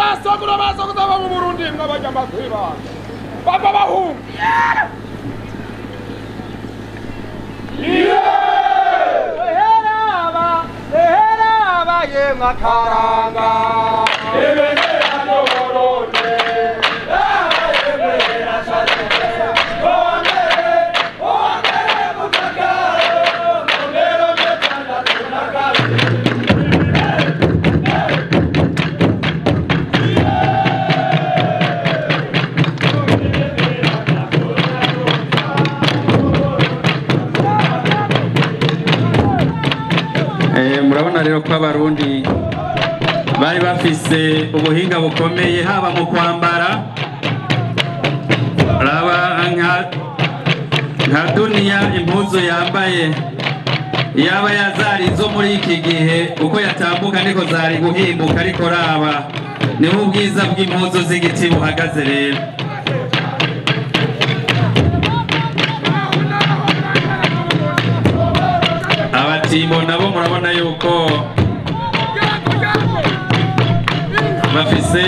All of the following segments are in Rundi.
Basogura basokuza mu Burundi mwabajya makwiba baba bahungu eheraba eheraba ye makaranga ebendera y'Uburundi ebendera shadete ongere ongere mukakaro ongere metanda tunakare. Murabona rero ko abarundi bari bafise ubuhinga bukomeye haba mu kwambara raba nka Duniya impuzu yambaye yaba yazari zo muri iki gihe uko yatambuka niko zari guhimbuka, ariko raba niho ubwiza bw'impuzu z'igiti buhagaze rero. Abatimbo nabo murabona yuko bafise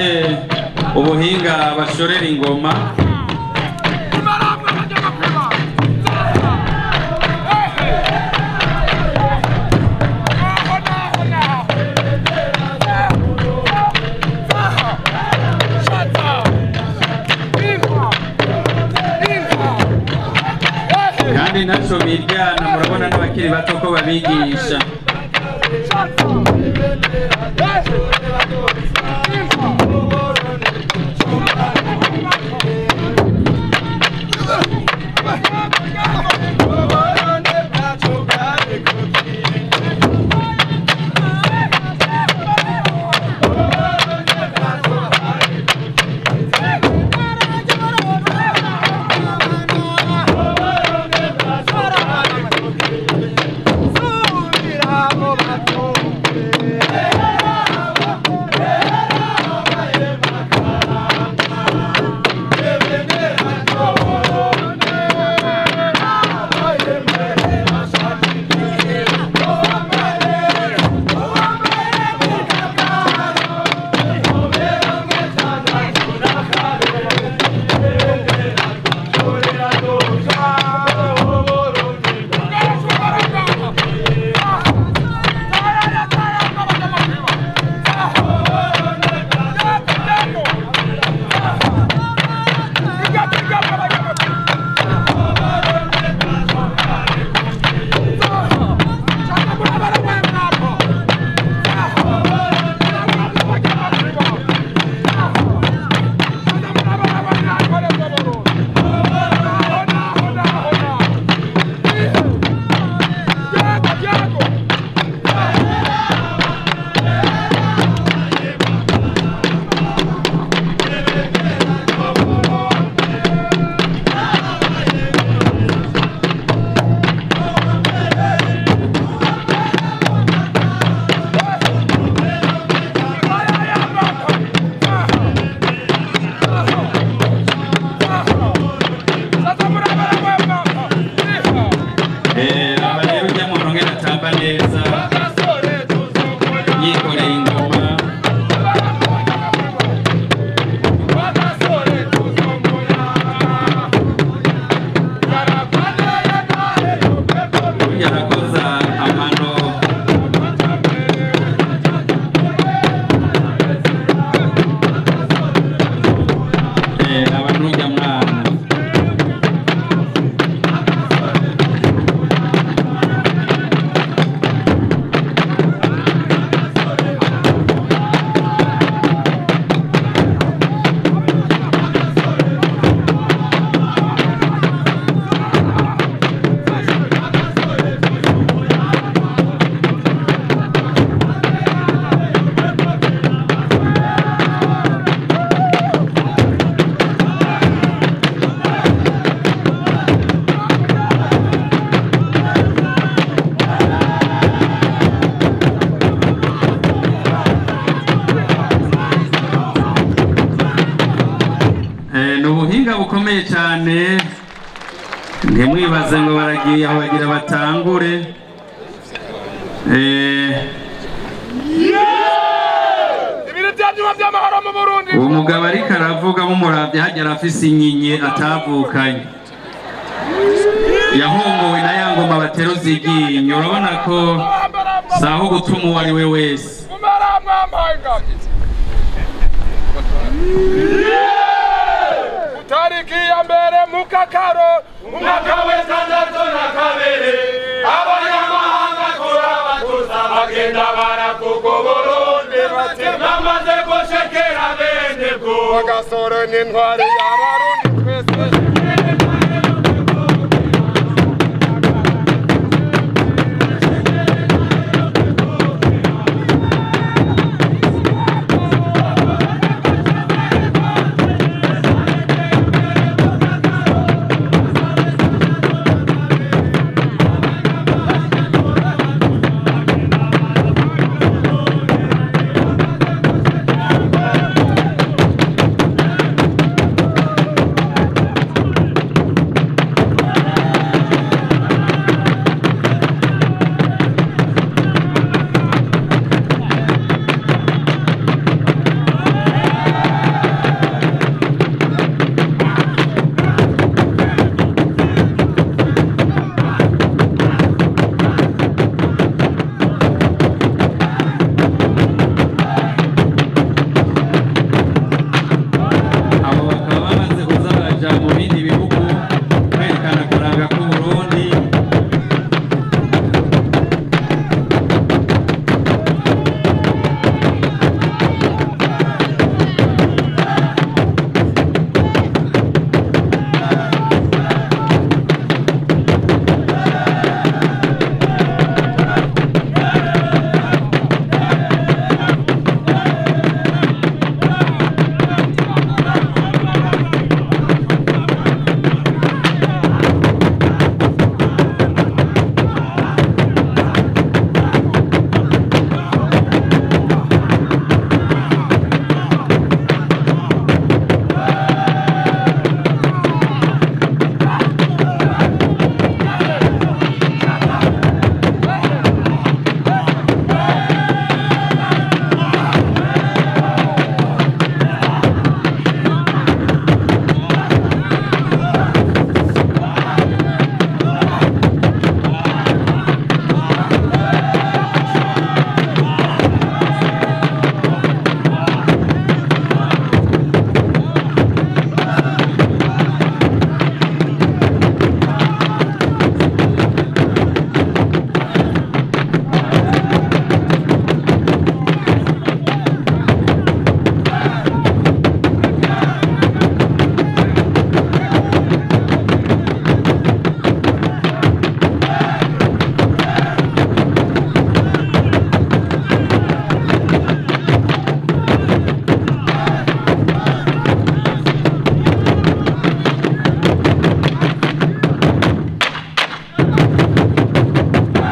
ubuhinga bashorera ingoma. Kandi ntaco biryana, murabona n'abakiri bato ko babigisha. Bukomeye cyane, ntimwibaze ngo baragiye aho bagira batangure. Ibintu bya byuma by'amahoro mu Burundi. Uwo mugabo ariko aravuga mumuravye harya arafise inkinyi atavukanye, yahongowe na ya ngoma bateruza iryinyo. Urabona ko saho gutuma uwo ari we wese. Tariki ya mbere mukakaro umwaka w'62 abanyamahanga turabatuza bagenda baravuga Uburundi bati bamaze gushekera bene bwo Bagasore n'intwari y'Abarundi twese. Abo bakaba bamaze kuza baraja mu bindi bihugu kwerekana akaranga k'Uburundi.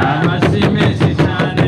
Amashyi menshi cyane.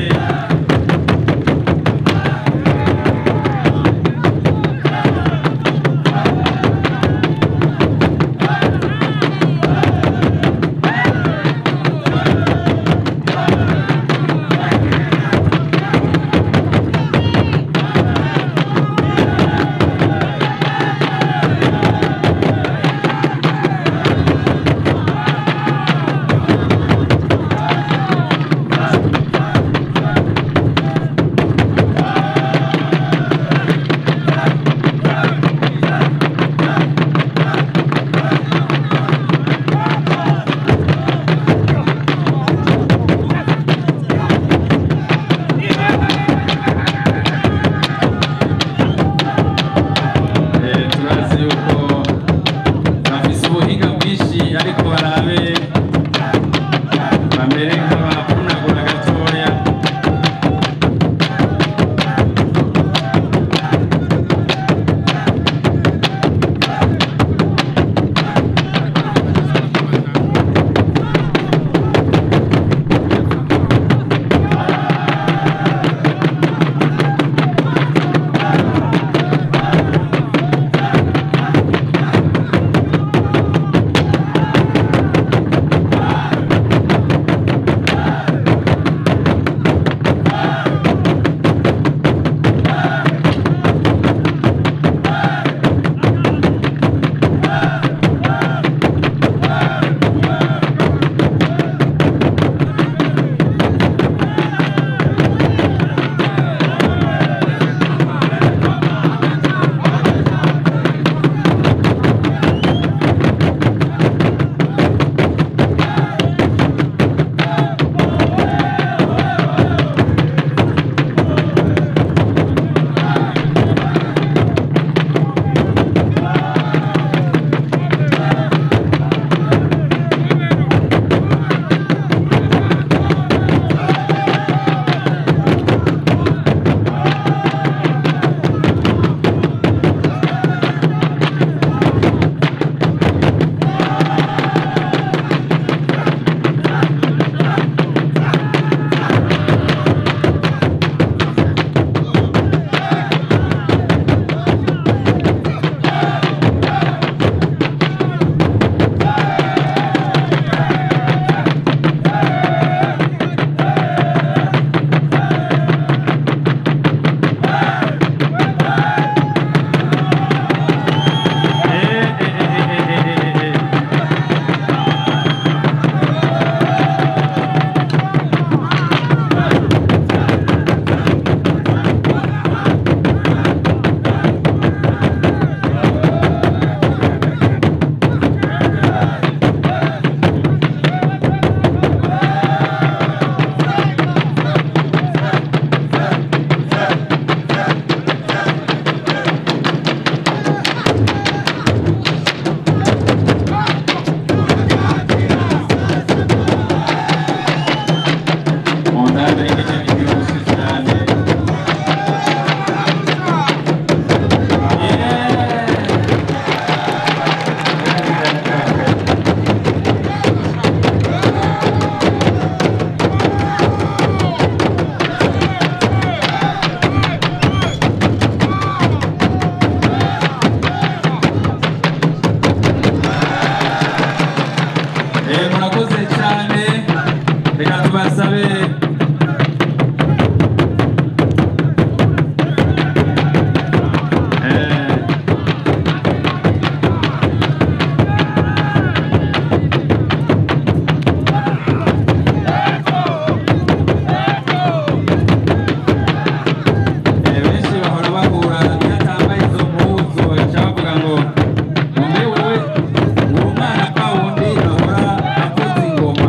Turazi yuko bafise ubuhinga bwinshi, ariko barabe bamere nk'abavunagura gatoya. Reka tubasabe benshi bahora bahura iyo atambaye izo mpuzu bagaca bavuga ngo mbe wewe uri umwana kwa wundi ahora avuza ingoma.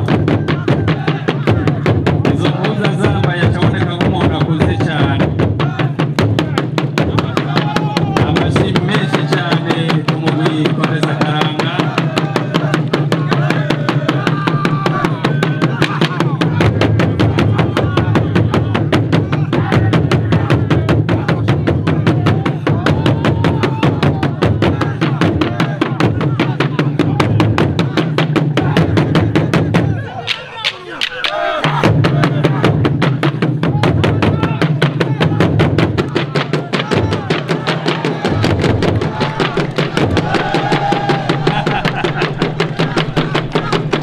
Izo mpuzu azambaye acaboneka nk'umuntu akuze cyane. Amashyi menshi cyane ku mugwi Komeza Karanga.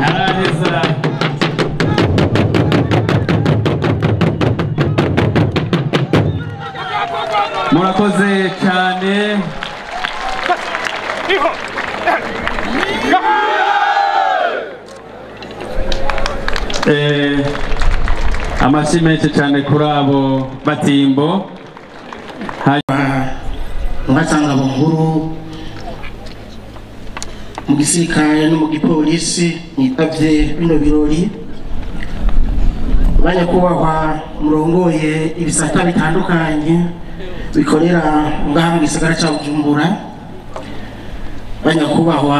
Araheza. Murakoze cyane. Amashyi menshi cyane kuri abo batimbo. Ngasanga nkuru mu gisirikare no mu gipolisi mwitavye bino birori, banyakubahwa murongoye ibisata bitandukanye bikorera ngaha mu gisagara ca Bujumbura, banyakubahwa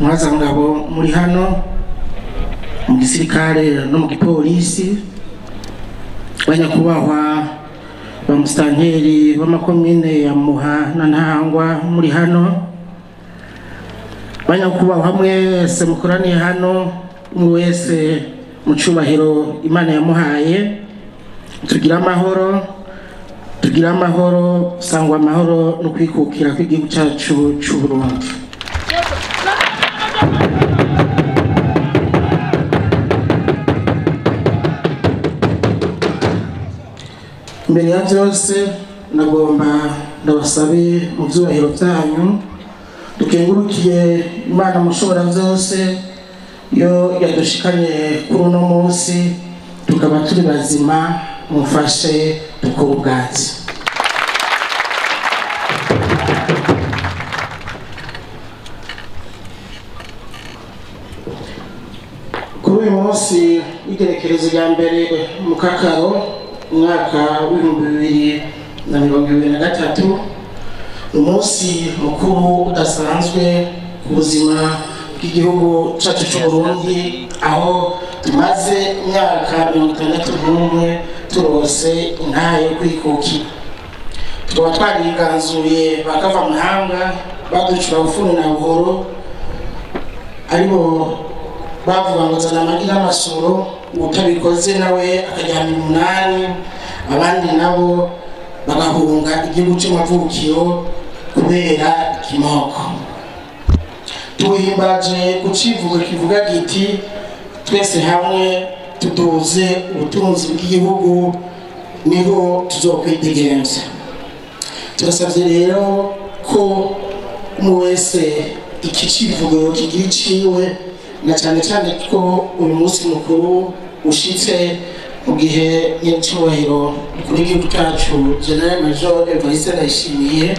ntwazangabo muri hano mu gisirikare no mu gipolisi, banyakubahwa ba musitanteri b'amakomine ya Muha na Ntahangwa muri hano, banyakubahwa mwese mukoraniye hano, umwe wese mu cubahiro Imana yamuhaye, tugira amahoro, tugira amahoro, sangwa amahoro no kwikukira kw'igihugu cyacu c'u Burundi. Imbere ya byose nagomba ndabasabe mu byubahiro byanyu dukengurukiye Imana mushobora byose yo yadushikanye kuri uno munsi tukaba turi bazima, mufashe dukore ubwatsi. Kuri uyu munsi w'igenekerezo rya mbere mu Kakaro umwaka w'2023, umunsi mukuru udasanzwe ku buzima bw'igihugu cyacu cy'u Burundi, aho tumaze imyaka 61 turose intahe yo kwikukira. Tukaba twariganzuye bakava mahanga baducura bufuni na buhoro, aribo bavuga ngo zana amagi n'amasoro, utabikoze nawe akajyana 8, abandi nabo bagahunga igihugu cy'amavukiro kubera ikimoko. Tuhimbaje ku civugo kivuga giti twese hamwe tuduze ubutunzi bw'igihugu niho tuzokwidegemvya. Turasavye rero ko umwe wese iki civugo kigira iciwe, na cyane cyane ko uyu munsi mukuru ushitse mu gihe nyir'icyubahiro umukuru w'igihugu cyacu General Major Evariste Ndayishimiye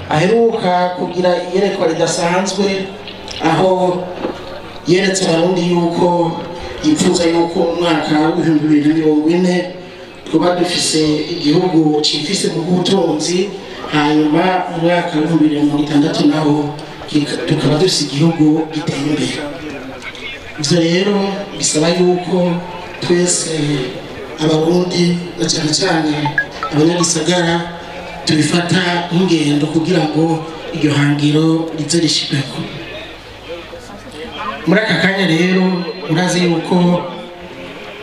aheruka kugira iyerekwa ridasanzwe, aho yeretse Abarundi yuko yifuza yuko umwaka w'2040 tuba dufise igihugu cifise mu bw'ubutunzi, hanyuma mu mwaka w'2060 naho tukaba dufise igihugu giteye imbere. Ivyo rero bisaba yuko twese Abarundi na cyane cyane abanyagisagara tubifata nk'ingendo kugira ngo iryo hangiro rize rishikeko. Muri aka kanya rero murazi yuko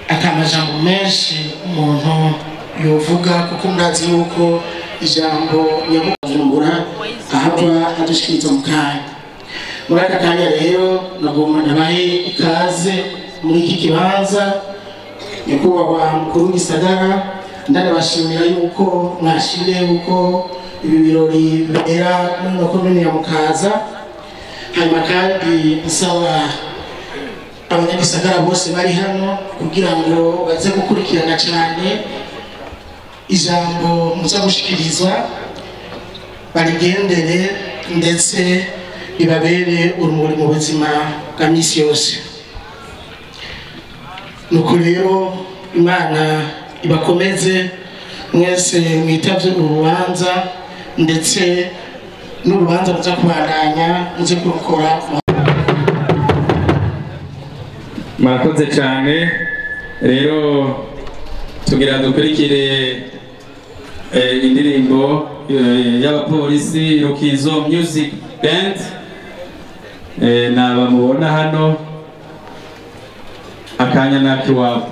ata majambo menshi umuntu yovuga, kuko murazi yuko ijambo nyamujumbura ahava adushikiriza mu kanya. Muri aka kanya rero nagomba nabahe ikaze muri iki kibanza, nyakubahwa mukuru w'igisagara, ndanabashimira yuko mwashimye yuko ibi birori bibera muri ino komine ya Mukaza. Hanyuma kandi nsaba abanyagisagara bose bari hano kugira ngo baze gukurikirana cyane ijambo muza gushikirizwa, barigendere ndetse ribabere urumuri mu buzima bwa misi yose. Nuko rero Imana ibakomeze mwese mwitavye urubanza, ndetse n'urubanza muza kubandanya muze kurukora. Murakoze cyane. Rero tugira dukurikire indirimbo y'abapolisi Rukizo Music Band. Naba mubona hano akanya nakiwabo.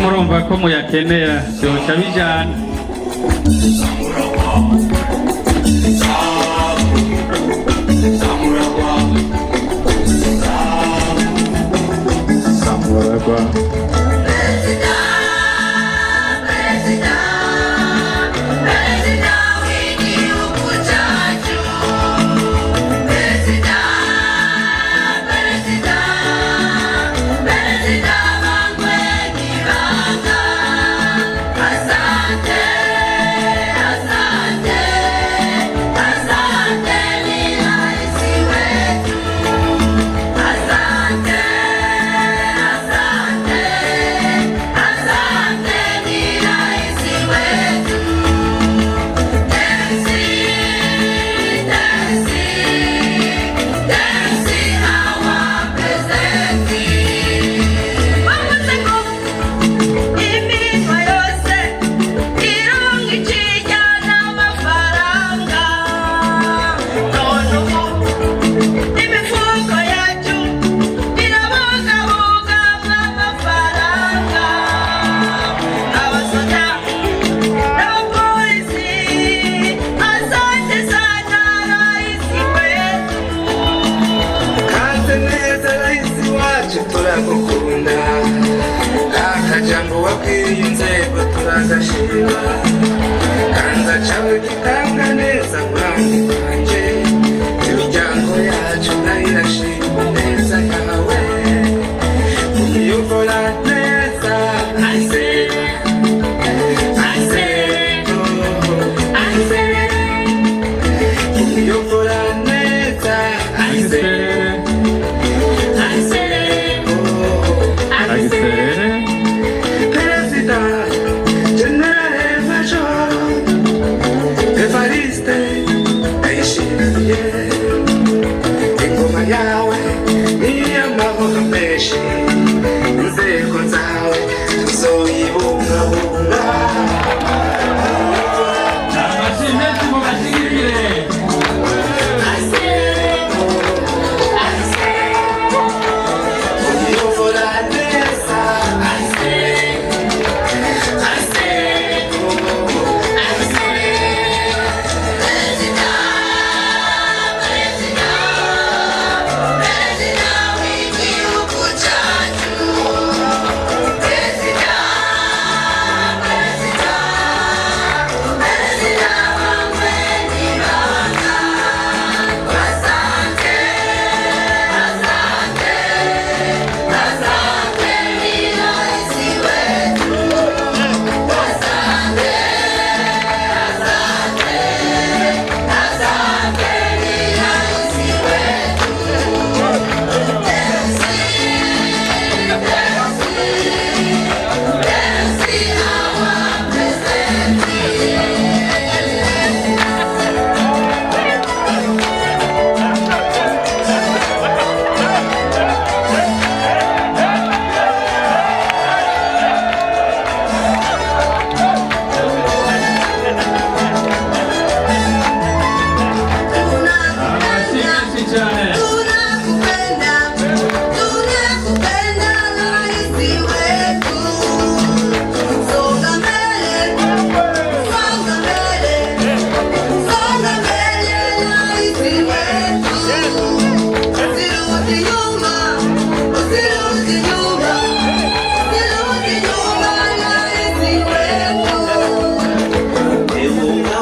Murumva ko muyakenera byoca bijana. Asante, asante.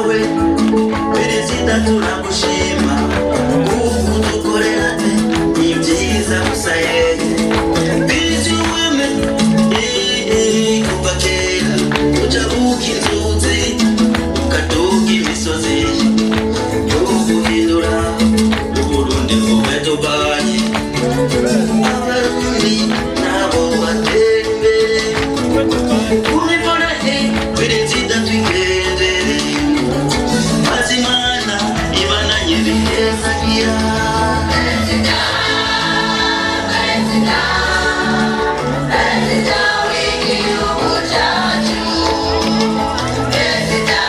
wawe perezida turagushima kuko dukorera ni byiza gusa yeye bizi weme kuva kera ujabuka inzuzi ukaduga imisozi tuguhindura Uburundi bube Dubai Abarundi nabo batera imbere ubibona perezida twigendere maze Imana ibananye bihezagira. Perezida, perezida, perezida w'igihugu cyacu. Perezida,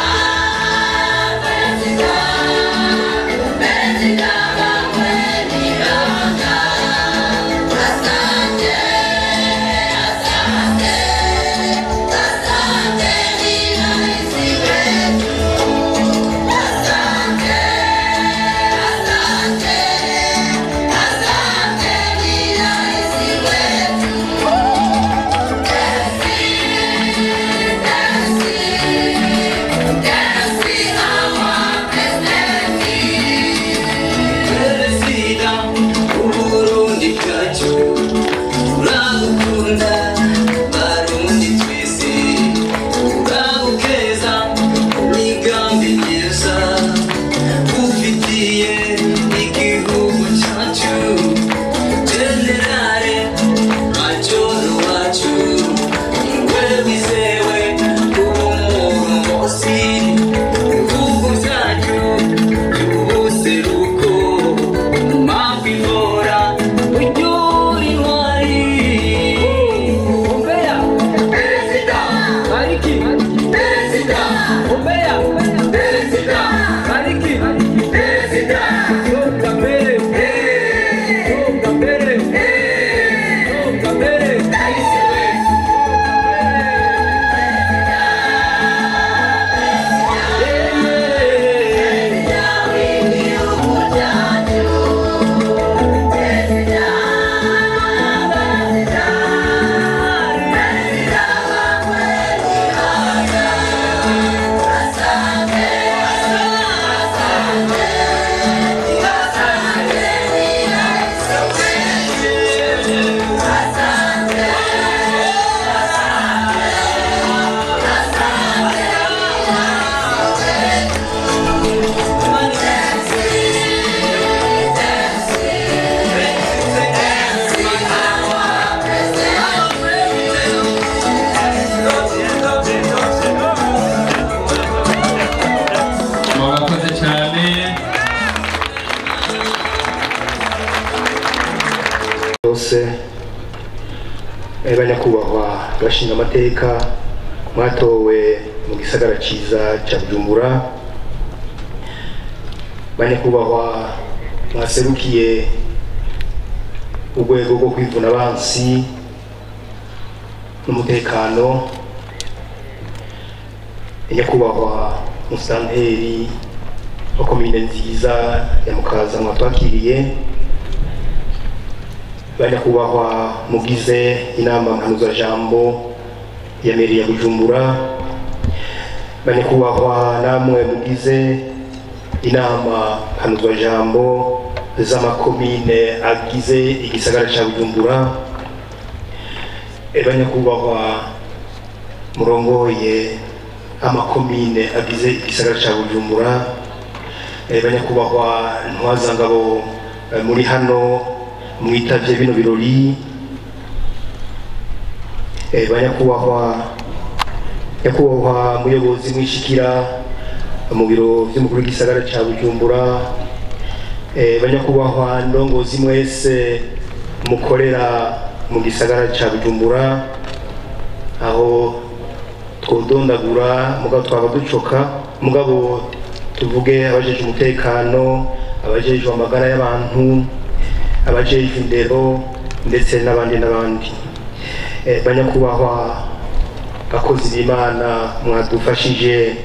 perezida, perezida bamwe n'ibanga. Asante, asante, asante ni raisi wetu. Asante, asante, asante ni raisi wetu. Merci, merci, merci our president. Perezida w'Uburundi bwacu turagukunda Barundi twese turagukeza imigambi myiza ufitiye igihugu cyacu Generale Majoro wacu niwe wizewe umurongozi ibihugu byacu by'ubuseruko makwivora unyura intwari. Ombea Perezida, bariki Perezida, Ombea Perezida, bariki Perezida, Songa mbele, songa mbele, songa mbele. Raisi wetu. Perezida w'igihugu cyacu. Perezida, perezida, perezida bamwe n'ibanga. Asante, asante, asante ni raisi wetu. Asante, asante, asante ni raisi wetu. Murakoze cyane. Bose banyakubahwa bashinga amateka mwatowe mu gisagara ciza ca Bujumbura, banyakubahwa mwaserukiye urwego rwo kwivuna abansi n'umutekano, nyakubahwa musanteri wa komine nziza ya Mukaza mwatwakiriye, banyakubahwa mugize inama mpanuzajambo ya meri ya Bujumbura, banyakubahwa namwe mugize inama mpanuzajambo z'amakomine agize igisagara ca Bujumbura, banyakubahwa murongoye amakomine agize igisagara ca Bujumbura, banyakubahwa ntwazangabo muri hano mwitavye bino birori, banyakubahwa nyakubahwa muyobozi mwishikira mu biro vy'umukuru w'igisagara ca Bujumbura, banyakubahwa ndongozi mwese mukorera mu gisagara ca Bujumbura, aho twodondagura mugabo twaba ducoka, mugabo tuvuge abajejwe umutekano, abajejwe amagara y'abantu, abajejwe indero ndetse n'abandi n'abandi. Banyakubahwa bakozi b'Imana mwadufashije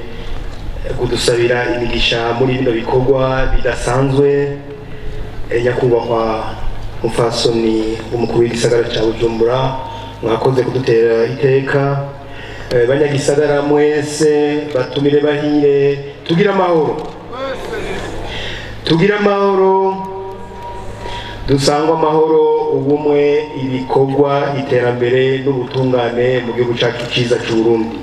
kudusabira imigisha muri bino bikorwa bidasanzwe, nyakubahwa mufasoni umukuru w'igisagara ca Bujumbura mwakoze kudutera iteka, banyagisagara mwese batumire bahire. Tugira amahoro, tugira amahoro, dusangwa amahoro, ubumwe, ibikorwa, iterambere n'ubutungane mu gihugu cyacu cyiza cy'u Burundi.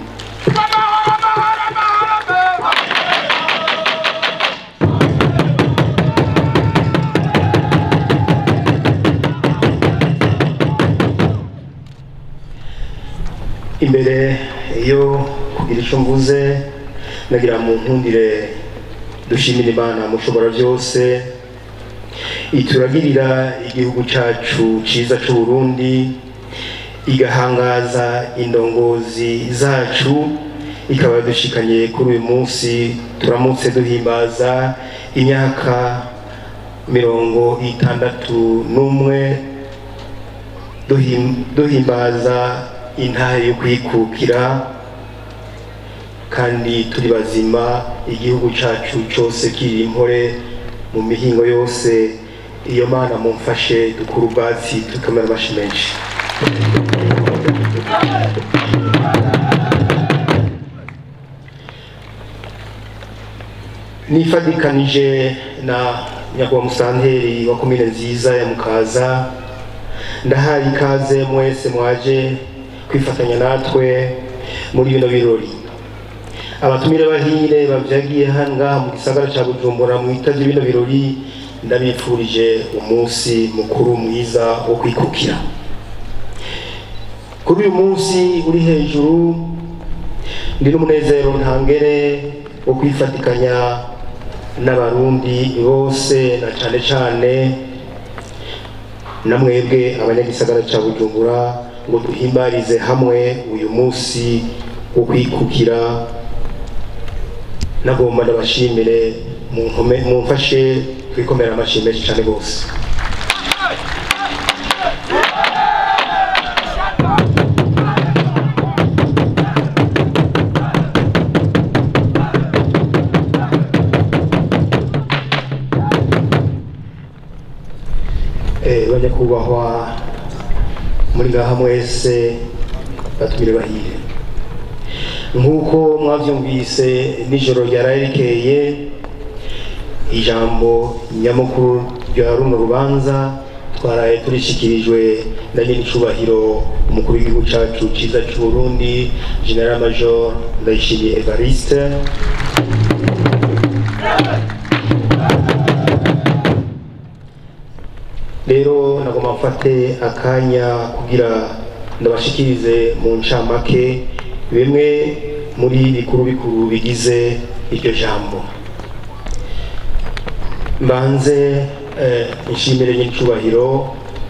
Imbere yo kugira icyo mvuze, nagira mu nkundire dushimira Imana mushobora byose ituragirira igihugu cyacu cyiza cy'u Burundi, igahangaza indongozi zacu, ikaba dushikanye kuri uyu munsi turamutse duhimbaza imyaka 61 duhimbaza intahe yo kwikukira, kandi turi bazima, igihugu cyacu cyose kiri impore mu mihingo yose. Iyo Mana mumfashe dukura ubwatsi tukamera amashi menshi. Nifadikanije na nyakubahwa musanteri wa komine nziza ya Mukaza, ndahaye ikaze mwese mwaje kwifatanya natwe muri bino birori. Abatumire bahire bavyagiye hanga mu gisagara ca Bujumbura mwitavye bino birori, ndabifurije umunsi mukuru mwiza wo kwikukira. Kuri uyu munsi uri hejuru, ndi n'umunezero ntangere wo kwifatikanya n'abarundi bose, na cane cane na mwebwe abanyagisagara ca Bujumbura, ngo duhimbarize hamwe uyu munsi wo kwikukira. Nagomba ndabashimire, mumfashe twikomera amashyi menshi cyane rwose. Banyakubahwa muri ngaha mwese, batumire bahire, nk'uko mwavyumvise nijoro ryararekeye, ijambo nyamukuru rya runo rubanza twaraye turishikirijwe na nyenicubahiro umukuru w'igihugu cyacu cyiza cy'u Burundi, General Major Ndayishimiye Evariste. Rero nagomba mfate akanya kugira ndabashikirize mu ncamake bimwe muri bikuru bikuru bigize iryo jambo. Mbanze nshimire nyenicubahiro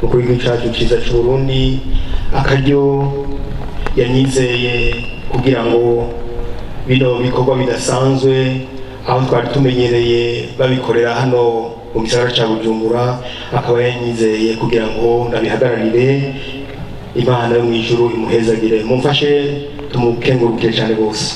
umukuru w'igihugu cyacu cyiza cy'u Burundi akaryo yanyizeye kugira ngo bino bikorwa bidasanzwe aho twari tumenyereye babikorera hano mu gisagara ca Bujumbura, akaba yanyizeye kugira ngo ndabihagararire. Imana yo mw'ijuru imuhezagire, mumfashe tumukengurukire cyane rwose.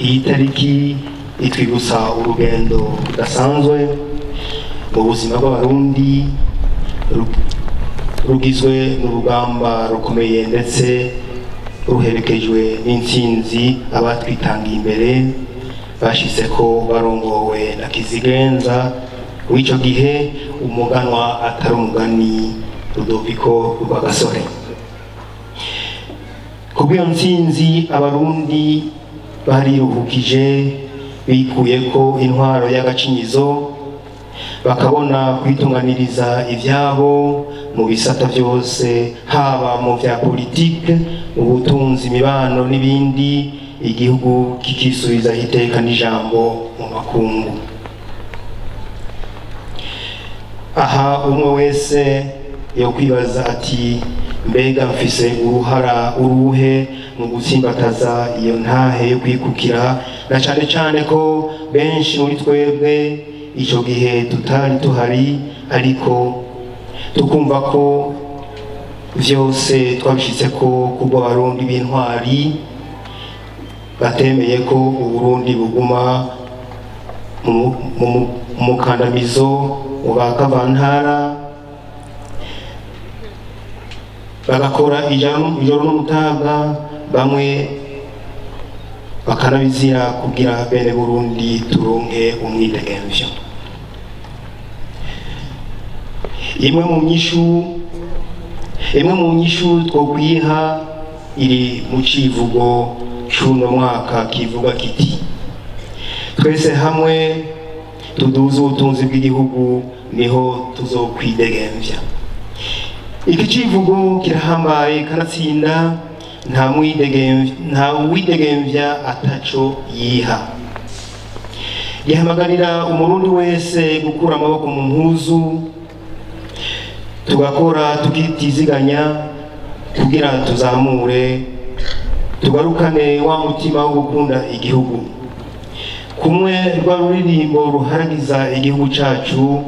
Iyi tariki itwibutsa urugendo rudasanzwe mu buzima bw'abarundi, rugizwe n'urugamba rukomeye ndetse ruherekejwe n'intsinzi abatwitangiye imbere bashitse ko barongowe na Kizigenza w'ico gihe, umuganwa atari umugani Rudoviko Rwagasore. Kubw'iyo ntsinzi abarundi bariruhukije, bikuye ko intwaro y'agacinyizo, bakabona kwitunganiriza ivyabo mu bisata byose, haba mu vya politike, ubutunzi, imibano n'ibindi, igihugu kikisubiza iteka n'ijambo mu makungu. Aha umwe wese yokwibaza ati mbega mfise uruhara uruhe mu gutsimbataza iyo ntahe yo kwikukira, na cane cane ko benshi muri twebwe ico gihe tutari tuhari, ariko tukumva ko vyose twabishitse ko kubwo abarundi b'intwari Batemeye ko Uburundi buguma mu mukandamizo mu bakavantara, bagakora ijoro n'umutaga, bamwe bakanabizira kugira bene Burundi turonke umwidegemvyo. Imwe mu nyishu twokwiha iri mu civugo c'uno mwaka kivuga kiti: twese hamwe tuduze ubutunzi bw'igihugu niho tuzokwidegemvya. Iki civugo kirahambaye kanatsinda, nta widegemvya ataco yiha. Gihamagarira umurundi wese gukura amaboko mu mpuzu, tugakora tukitiziganya kugira tuzamure, tugarukane wa mutima wo gukunda igihugu. Kumwe rwa ruririmbo ruharagiza igihugu cacu,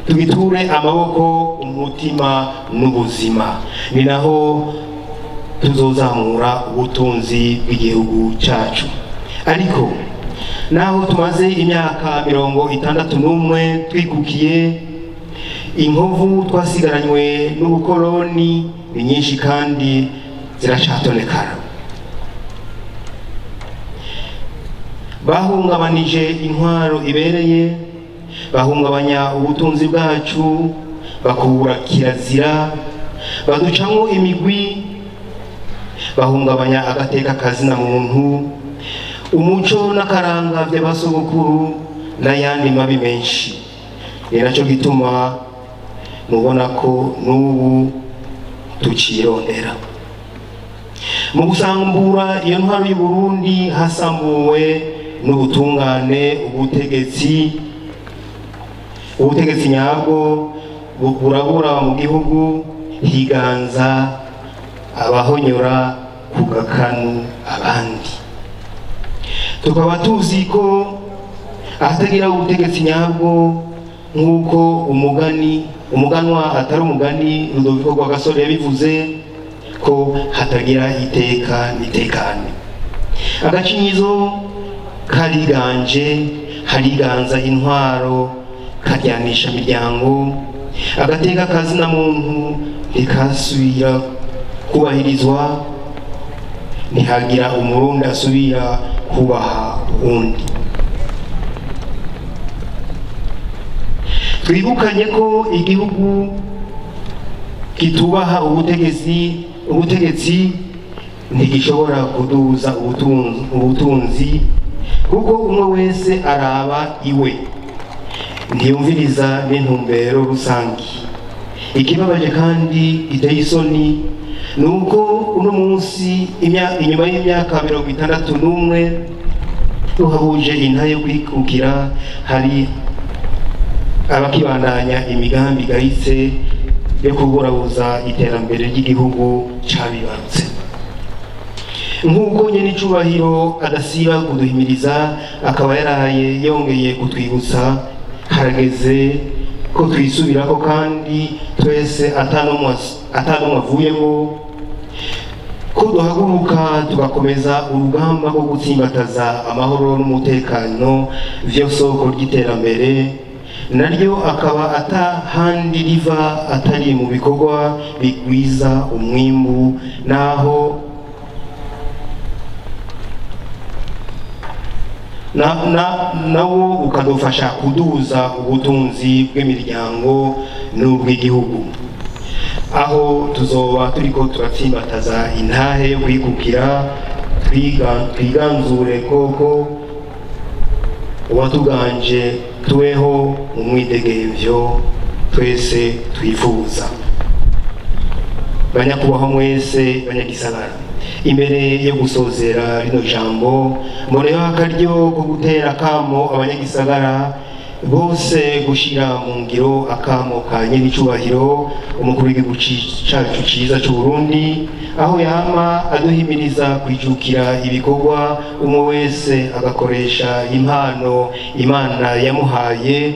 tugiture amaboko umutima n'ubuzima, ni naho tuzozamura ubutunzi bw'igihugu cacu. Ariko naho tumaze imyaka 61 twikukiye, inkovu twasigaranywe n'ubukoloni ni nyinshi kandi ziracatonekara. Bahungabanije intwaro ibereye, bahungabanya ubutunzi bwacu, bakubura kirazira, baducamwo imigwi, bahungabanya agateka kazina muntu, umuco n'akaranga by'abasogokuru n'ayandi mabi menshi. Ni nacyo gituma mubona ko n'ubu tukirondera. Mu gusambura iyo ntwaro y'u Burundi hasambuwe n'ubutungane, ubutegetsi nyabwo burabura mu gihugu, higanza abahonyora ku gakanu abandi. Tukaba tuzi ko ahatagira ubutegetsi nyabwo, nk'uko umuganwa atari umugani Rudoviko Rwagasore yabivuze, ko hatagira iteka n'itekane. Agacinyizo kariganje, hariganza intwaro, karyanisha imiryango, agateka kazina muntu ntikasubira kubahirizwa, ntihagira umurundi asubira kubaha undi. Twibukanye ko igihugu kitubaha ubutegetsi ntigishobora kuduza ubutunzi, kuko umwe wese araba iwe, ntiyumviriza n'intumbero rusangi. Ikibabaje kandi giteye isoni ni uko uno munsi inyuma y'imyaka 61 tuhahuje intahe yo kwikukira, hari abakibandanya imigambi igayitse yo kuburabuza iterambere ry'igihugu cabibarutse. Nk'uko nyenicubahiro adasiba kuduhimiriza, akaba yaraye yongeye kutwibutsa, harageze ko twisubirako kandi twese atanumwe avuyemo, ko duhaguruka tugakomeza urugamba rwo gutsimbataza amahoro n'umutekano vyo soko ry'iterambere, naryo akaba atahandi riva atari mu bikorwa bigwiza umwimbu, naho nawo ukadufasha kuduza ubutunzi bw'imiryango n'ubw'igihugu. Aho tuzoba turiko turatsimbataza intahe yo kwikukira, twiganzure koko uwatuganje, tubeho mu mwidegemvyo twese twifuza. Banyakubaho mwese banyagisagara, imbere yo gusozera rino jambo, mboneyeho akaryo ko gutera akamo abanyagisagara bose gushira mu ngiro akamo ka nyenicubahiro umukuru w'igihugu cacu ciza c'u Burundi, aho yama aduhimiriza kwijukira ibikorwa, umwe wese agakoresha impano Imana yamuhaye.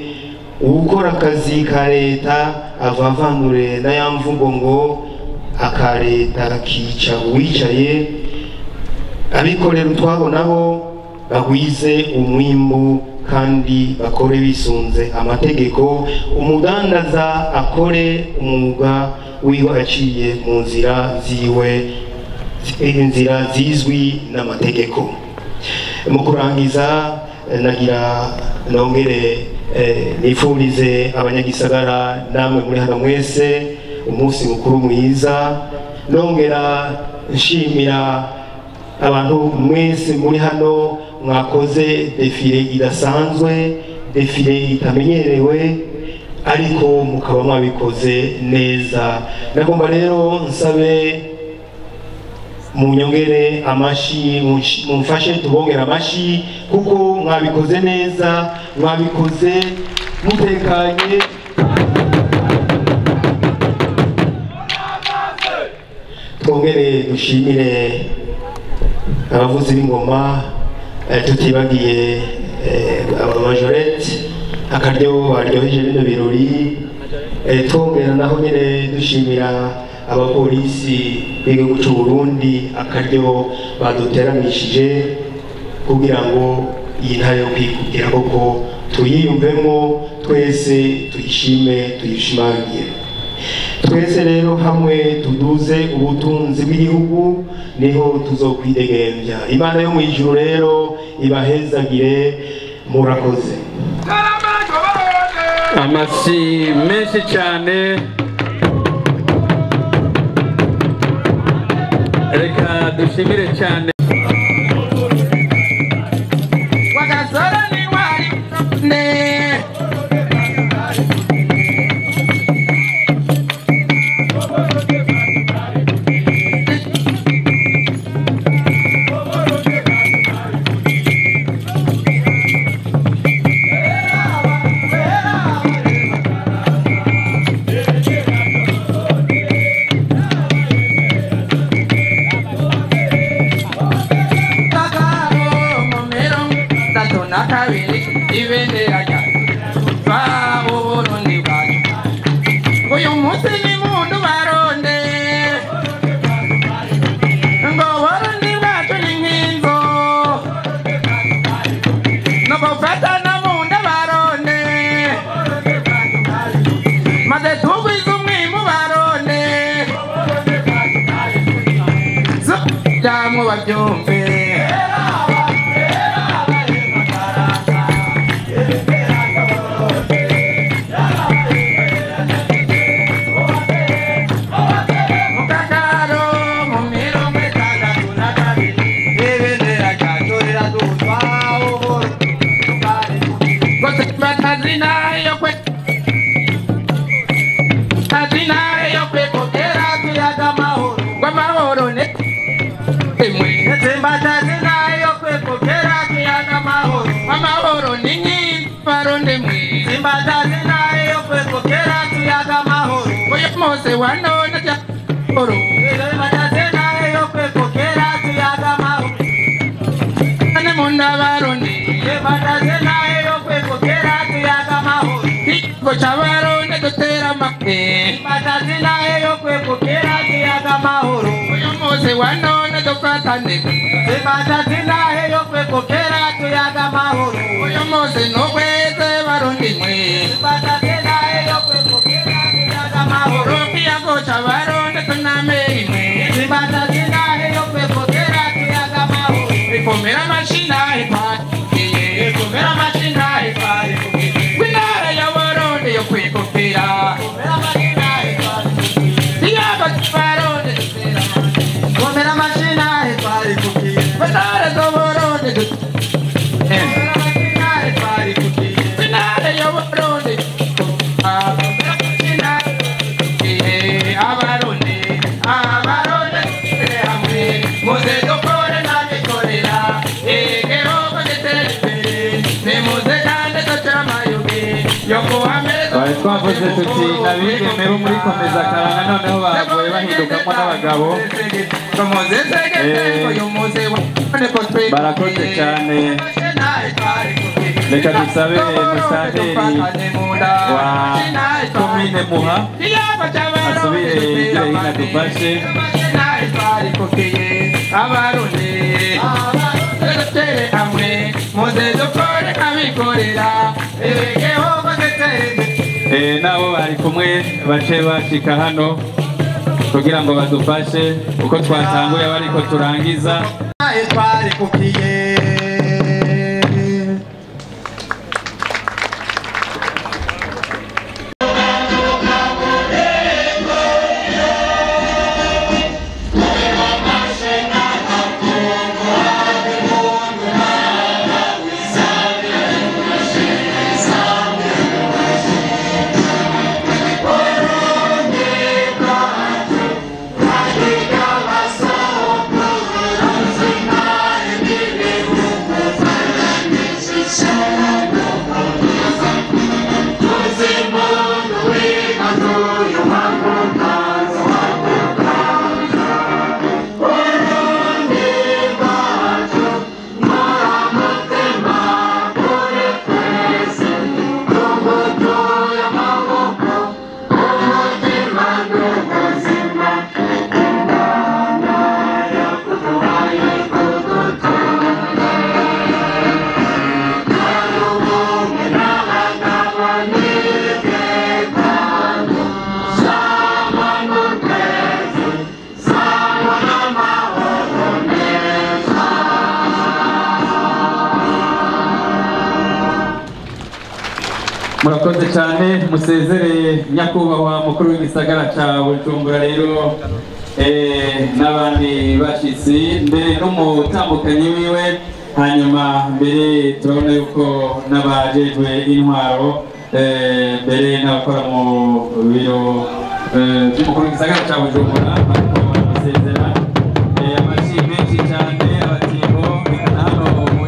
Uwukora akazi ka leta avavanure n'aya mvugo ngo aka leta kica uwicaye. Abikorera utwabo nabo bagwize umwimbu kandi bakore bisunze amategeko. Umudandaza akore umwuga wiwe aciye mu nzira ziwe, inzira zizwi n'amategeko. Mu kurangiza nagira nongere nifurize abanyagisagara namwe muri hano mwese umunsi mukuru mwiza. Nongera nshimira abantu mwese muri hano mwakoze defile idasanzwe, defile itamenyerewe, ariko mukaba mwabikoze neza. Nagomba rero nsabe munyongere amashi, mumfashe tubongere amashi, kuko mwabikoze neza, mwabikoze mutekanye. Twongere dushimire abavuzi b'ingoma, tutibagiye abamajorette akaryo baryoheje bino birori. Twongera naho nyine dushimira abapolisi b'igihugu cy'u Burundi akaryo baduteramishije kugira ngo iyi ntare yo kwikukira koko tuyiyumvemo twese, tuyishime, tuyishimangire twese. Rero hamwe tuduze ubutunzi bw'igihugu niho tuzokwidegembya. Imana yo mu ijuru rero ibahezagire. Murakoze. Amashyi menshi cyane. Reka dushimire cyane. Twavuze tuti abigeme bo muri komeza karanga noneho bavuye bahindukamo n'abagabo. Barakoze cyane. Reka dusabe musanteri wa komine Muha. Asubire yegere hino adufashe. Nabo bari kumwe bace bashika hano kugira ngo badufashe uko twatanguye bariko turangiza. Murakoze cyane, musezereye nyakubahwa mukuru w'igisagara ca Bujumbura rero n'abandi bashitsi mbere n'umutambukanyi wiwe. Hanyuma mbere turabona yuko n'abajejwe intwaro mbere n'abakora mu biro by'umukuru w'igisagara ca Bujumbura bariko baramusezera. Amashyi menshi cyane abatimbo hano mu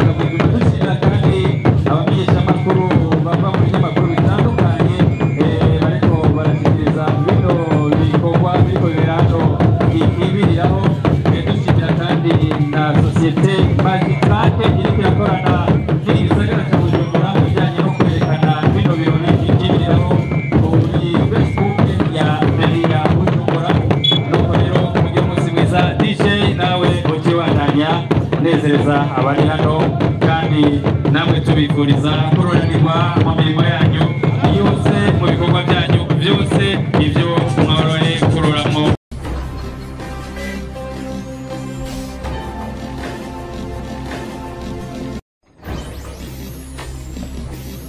dushimira kandi abamenyeshamakuru bava mu binyamakuru bitandukanye bariko barashikiriza bino bikorwa biriko bibera hano ikibiriraho. Dushimira kandi na sosiyete Magitrack iriko irakorana n'igisagara ca Bujumbura mu bijanye no kwerekana bino birori ikibiriraho kuri Facebook ya meri ya Bujumbura. Nuko rero mugire umunsi mwiza. DJ nawe ukibandanya nezereza abari hano kandi namwe tubifuriza kuroranirwa mu mirimo yanyu. Iyo